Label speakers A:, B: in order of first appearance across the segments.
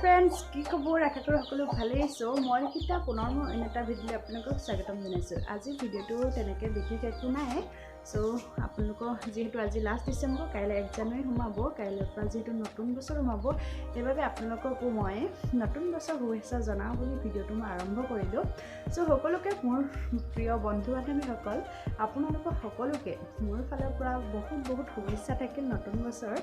A: Friends, কি খবৰ? আশা কৰোঁ সকলো ভালেই। চ' মই কিতা পুনৰ মই অন্য এটা ভিডিঅ'লৈ আপোনালোকক স্বাগতম জনাইছোঁ। আজিৰ ভিডিঅ'টো তেনেকৈ বিশেষ একো নাই। চ' আপোনালোকৰ যিহেতু আজি লাষ্ট ডিচেম্বৰ, কাইলৈ 1 জানুৱাৰী সোমাব, কাইলৈৰ পৰা যিহেতু নতুন বছৰ সোমাব, সেইবাবে আপোনালোককো মই নতুন বছৰ শুভেচ্ছা জনাওঁ বুলি ভিডিঅ'টো মই আৰম্ভ কৰিলোঁ। চ' সকলোকে মোৰ প্ৰিয় বন্ধু বান্ধৱীসকল, আপোনালোকক সকলোকে মোৰ ফালৰ পৰা বহুত বহুত শুভেচ্ছা থাকিল। নতুন বছৰ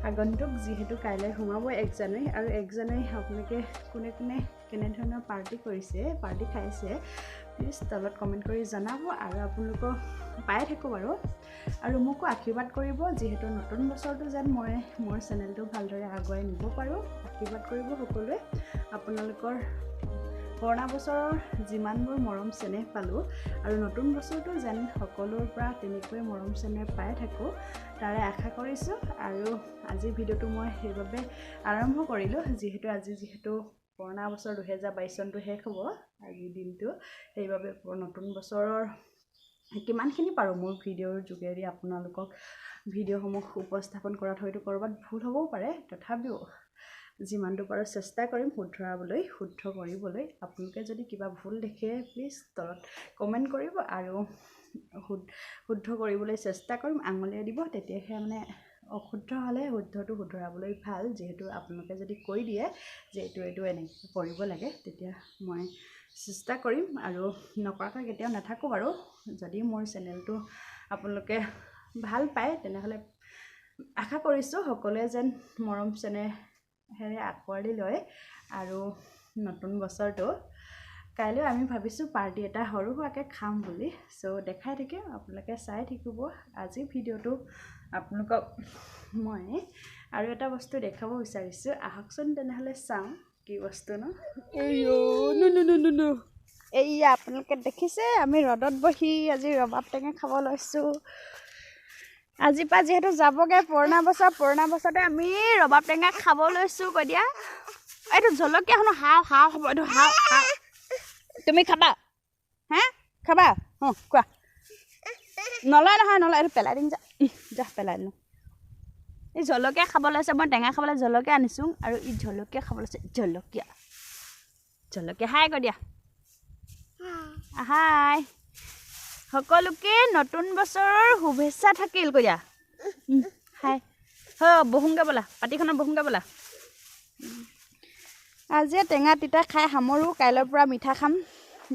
A: আগন্তুক যিহেতু কাইলৈ সোমাব 1 জানুৱাৰী, আৰু 1 জানুৱাৰী আপোনালোকে কোনে কোনে কেনেধৰণৰ পাৰ্টি কৰিছে, পাৰ্টি খাইছে, প্লিজ তলত কমেণ্ট কৰি জনাব। আৰু আপোনালোকক পাই থাকোঁ বাৰু, আৰু মোকো আশীৰ্বাদ কৰিব, যিহেতু নতুন বছৰটো যেন মই মোৰ চেনেলটো ভালদৰে আগুৱাই নিব পাৰোঁ। আশীৰ্বাদ কৰিব সকলোৱে। আপোনালোকৰ পুৰণা বছৰৰ যিমানবোৰ মৰম চেনেহ পালোঁ, আৰু নতুন বছৰটো যেন সকলোৰ পৰা তেনেকৈ মৰম চেনেহ পাই থাকোঁ, তাৰে আশা কৰিছোঁ। আৰু আজিৰ ভিডিঅ'টো মই সেইবাবে আৰম্ভ কৰিলোঁ, যিহেতু আজি যিহেতু পুৰণা বছৰ 2022 চনটো শেষ হ'ব আজিৰ দিনটো, সেইবাবে নতুন বছৰৰ কিমানখিনি পাৰোঁ মোৰ ভিডিঅ'ৰ যোগেদি আপোনালোকক ভিডিঅ'সমূহ উপস্থাপন কৰাত হয়তো ক'ৰবাত ভুল হ'বও পাৰে, তথাপিও যিমানটো পাৰোঁ চেষ্টা কৰিম শুধৰাবলৈ, শুদ্ধ কৰিবলৈ। আপোনালোকে যদি কিবা ভুল দেখে প্লিজ তলত কমেণ্ট কৰিব, আৰু শুদ্ধ কৰিবলৈ চেষ্টা কৰিম। আঙুলিয়াই দিব, তেতিয়াহে মানে অশুদ্ধ হ'লে শুদ্ধটো শুধৰাবলৈ ভাল। যিহেতু আপোনালোকে যদি কৈ দিয়ে যে এইটো এইটো এনেকৈ কৰিব লাগে, তেতিয়া মই চেষ্টা কৰিম, আৰু নকৰাকৈ কেতিয়াও নাথাকোঁ বাৰু। যদি মোৰ চেনেলটো আপোনালোকে ভাল পায়, তেনেহ'লে আশা কৰিছোঁ সকলোৱে যেন মৰম চেনেহেৰে আঁকোৱালি লয়। আৰু নতুন বছৰটো কাইলৈ আমি ভাবিছোঁ পাৰ্টি এটা সৰু সুৰাকৈ খাম বুলি। চ' দেখাই থাকিম, আপোনালোকে চাই থাকিব। আজিৰ ভিডিঅ'টো আপোনালোকক মই আৰু এটা বস্তু দেখাব বিচাৰিছোঁ, আহকচোন তেনেহ'লে চাওঁ কি বস্তু ন। এইয়া আপোনালোকে দেখিছে, আমি ৰ'দত বহি আজি ৰবাব টেঙা খাব লৈছোঁ। আজিৰ পৰা যিহেতু যাবগৈ পুৰণা বছৰ, পুৰণা বছৰতে আমি ৰবাব টেঙা খাব লৈছোঁ। কৈ দিয়া, এইটো জলকীয়া শুনো, হাও হাও হ'ব এইটো, হাও হাও। তুমি খাবা? হে খাবা? অঁ কোৱা। নলয় নহয়, নলয়, এইটো পেলাই দিম, যা যা পেলাই দিলোঁ। এই জলকীয়া খাব লৈছে, মই টেঙা খাবলৈ জলকীয়া আনিছোঁ, আৰু ই জলকীয়া খাব লৈছে। জলকীয়া জলকীয়া হাই কৈ দিয়া, হাই। সকলোকে নতুন বছৰৰ শুভেচ্ছা থাকিল কৈ দিয়া, হাই। হয় বহোংগৈ ব'লা, পাতিখনত বহোংগৈ ব'লা। আজিয়ে টেঙা তিতা খাই সামৰোঁ, কাইলৈৰ পৰা মিঠা খাম।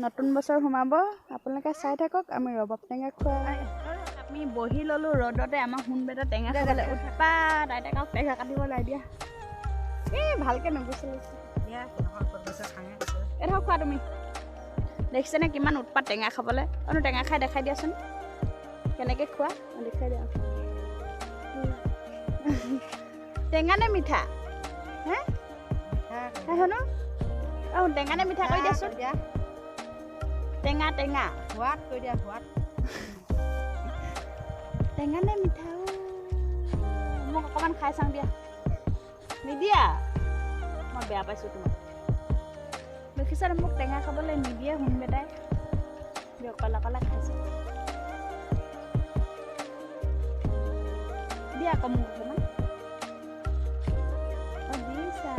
A: নতুন বছৰ সোমাব, আপোনালোকে চাই থাকক। আমি ৰবাব টেঙা খোৱা, আমি বহি ল'লোঁ ৰ'দতে। আমাৰ সোণ বেটা টেঙা খাবলৈ উৎপাত, আইতাকক টেঙা কাটিব নাই দিয়া। এই ভালকৈ নুগুচালে। এইডোখৰ খোৱা তুমি, দেখিছেনে কিমান উৎপাত টেঙা খাবলৈ। অ টেঙা খাই দেখাই দিয়াচোন কেনেকৈ খোৱা, দেখুৱাই দিয়া। টেঙা নে মিঠা? হে শুনো, অঁ টেঙা নে মিঠা কৈ দিয়াচোন। টেঙা টেঙা
B: সোৱাদ কৈ দিয়া, সোৱাদ।
A: টেঙা নে মিঠা? মোক অকণমান খাই চাওঁ দিয়া। নিদিয়া, মই বেয়া পাইছোঁ তোমাক। দেখিছা মোক টেঙা খাবলৈ নিদিয়ে সোণ বেটাই, অকলে অকলে খাইছে। দিয়া আকৌ মোক অকণমান। অঁ দিছা,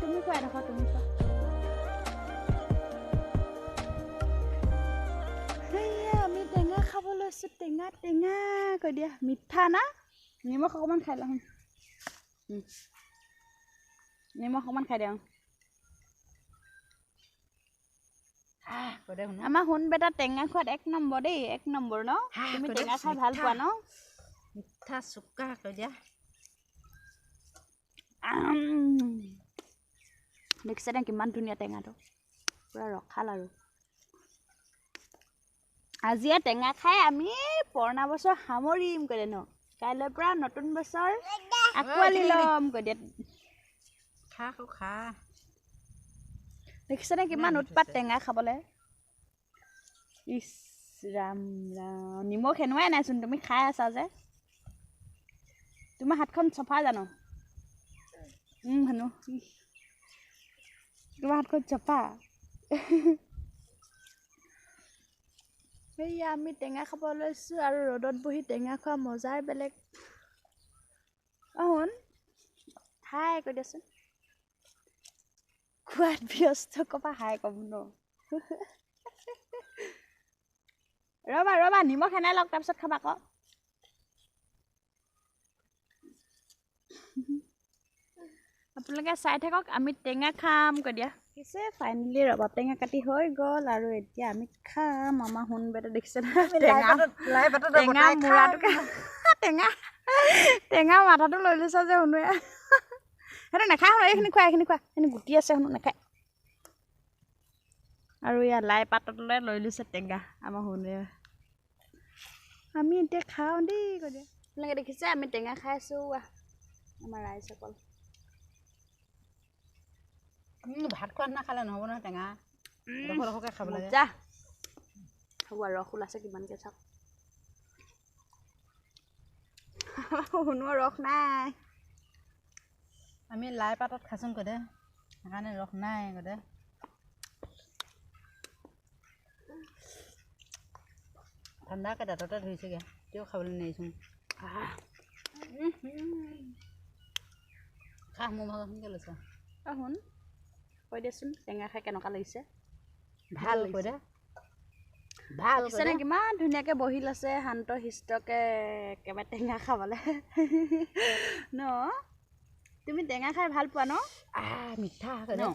A: তুমি খোৱা এডোখৰ, তুমি খোৱা। সেয়া আমি টেঙা খাব লৈছোঁ, টেঙা টেঙা কৈ দিয়া। মিঠা না? নিমখ অকণমান খাই লওঁ, নিমখ অকণমান খাই দিওঁ। আমাৰ সোণ বেটা টেঙা খোৱাত 1 নম্বৰ দেই, 1 নম্বৰ ন? তুমি টেঙা খাই ভাল পোৱা ন?
B: মিঠা চুকা কৈ দিয়া।
A: দেখিছেনে কিমান ধুনীয়া টেঙাটো, পূৰা ৰসাল। আৰু আজিয়ে টেঙা খাই আমি পুৰণা বছৰ সামৰিম কৈ দে ন, কাইলৈৰ পৰা নতুন বছৰ আঁকোৱালি ল'ম কৈ দিয়া।
B: খা খা।
A: দেখিছেনে কিমান উৎপাত টেঙা খাবলৈ। ইছ ৰাম ৰাম, নিমখ হেনুৱাই নাইচোন, তুমি খাই আছা যে। তোমাৰ হাতখন চফা জানো? হেনো তোমাৰ হাতখন চফা? সেয়া আমি টেঙা খাব লৈছোঁ, আৰু ৰ'দত বহি টেঙা খোৱা মজাই বেলেগ। অঁ শুন, হাই কৈ দিয়াচোন। খোৱাত ব্যস্ত, ক'ৰপৰা হাই ক'ম ন। ৰ'বা ৰ'বা, নিমখ এনাই লওক, তাৰপিছত খাবা আকৌ। আপোনালোকে চাই থাকক, আমি টেঙা খাম কৈ দিয়া। পিছে ফাইনেলি ৰবাব টেঙা কাটি হৈ গ'ল আৰু এতিয়া আমি খাম। আমাৰ সোণ বেটা দেখিছে টেঙা টেঙা মূৰাটোকে টেঙা টেঙা মাথাটো লৈ লৈছা যে শুনোৱে। সেইটো নাখায় শুনো, এইখিনি খোৱা, এইখিনি খোৱা, এইখিনি গুটি আছে শুনো, নাখায়। আৰু ইয়াৰ লাই পাতলৈ লৈ লৈছে টেঙা আমাৰ সোণোৱে। আমি এতিয়া খাওঁ দেই কৈ দিয়া। আপোনালোকে দেখিছে আমি টেঙা খাই আছোঁ। আমাৰ ৰাইজসকল
B: ভাত খোৱা নাখালে নহ'ব নহয়, টেঙা ৰসকে খাব লাগে।
A: হ'ব, ৰস ওলাইছে কিমানকৈ চাওক। শুনোৱা ৰস নাই।
B: আমি লাই পাতত খাইছোঁ কৈ দে, সেইকাৰণে ৰস নাই কৈ দে। ঠাণ্ডাকৈ দাঁততে ধৰিছেগৈ, তেও খাবলৈ নোৱাৰিছোঁ। খা, মোৰ ভাগৰখিনিকে লৈছ।
A: অঁ শুন, কৈ দিয়াচোন টেঙা খাই কেনেকুৱা লাগিছে?
B: ভাল কৈ দে, ভাল
A: লাগিছে নে? কিমান ধুনীয়াকৈ বহি লৈছে শান্ত শিষ্টকৈ একেবাৰে টেঙা খাবলৈ ন। তুমি টেঙা খাই ভাল পোৱা ন?
B: মিঠা কৈ দে,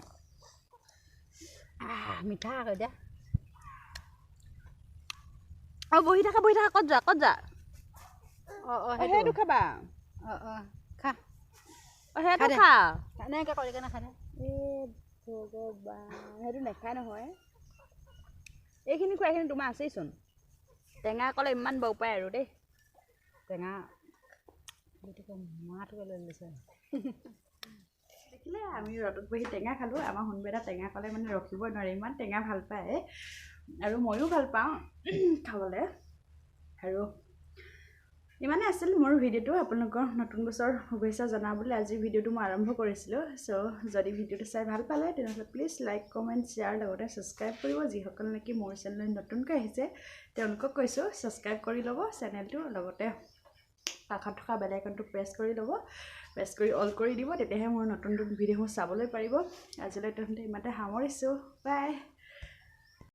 B: মিঠা কৈ দে।
A: অঁ বহি থাকা, বহি থাকা, ক'ত যোৱা, ক'ত যোৱা?
B: অঁ অঁ,
A: সেইটো খাবা।
B: অঁ অঁ, খা।
A: অঁ সেইটো খা।
B: এনেকৈ কৰি কেনে খা দে।
A: এই ভগৱান, সেইটো নেখায় নহয়। এইখিনি খোৱা, এইখিনি তোমাৰ আছেইচোন। টেঙা ক'লে ইমান বৌ পায় আৰু দেই।
B: টেঙা মাটোকে লৈ লৈছে।
A: দেখিলে আমি ৰ'দত বহি টেঙা খালোঁ। আমাৰ সোণবেটা টেঙা ক'লে মানে ৰখিবই নোৱাৰে, ইমান টেঙা ভাল পায়। আৰু ময়ো ভাল পাওঁ খাবলৈ। আৰু ইমানেই আছিল মোৰ ভিডিঅ'টো। আপোনালোকৰ নতুন বছৰ শুভেচ্ছা জনাবলৈ আজিৰ ভিডিঅ'টো মই আৰম্ভ কৰিছিলোঁ। চ' যদি ভিডিঅ'টো চাই ভাল পালে তেনেহ'লে প্লিজ লাইক, কমেণ্ট, শ্বেয়াৰ লগতে ছাবস্ক্ৰাইব কৰিব। যিসকল নেকি মোৰ চেনেললৈ নতুনকৈ আহিছে তেওঁলোকক কৈছোঁ ছাবস্ক্ৰাইব কৰি ল'ব চেনেলটো, লগতে কাষত থকা বেল আইকনটো প্ৰেছ কৰি ল'ব, প্ৰেছ কৰি অল কৰি দিব, তেতিয়াহে মোৰ নতুন নতুন ভিডিঅ'সমূহ চাবলৈ পাৰিব। আজিলৈ তেনেহ'লে ইমানতে সামৰিছোঁ, বাই।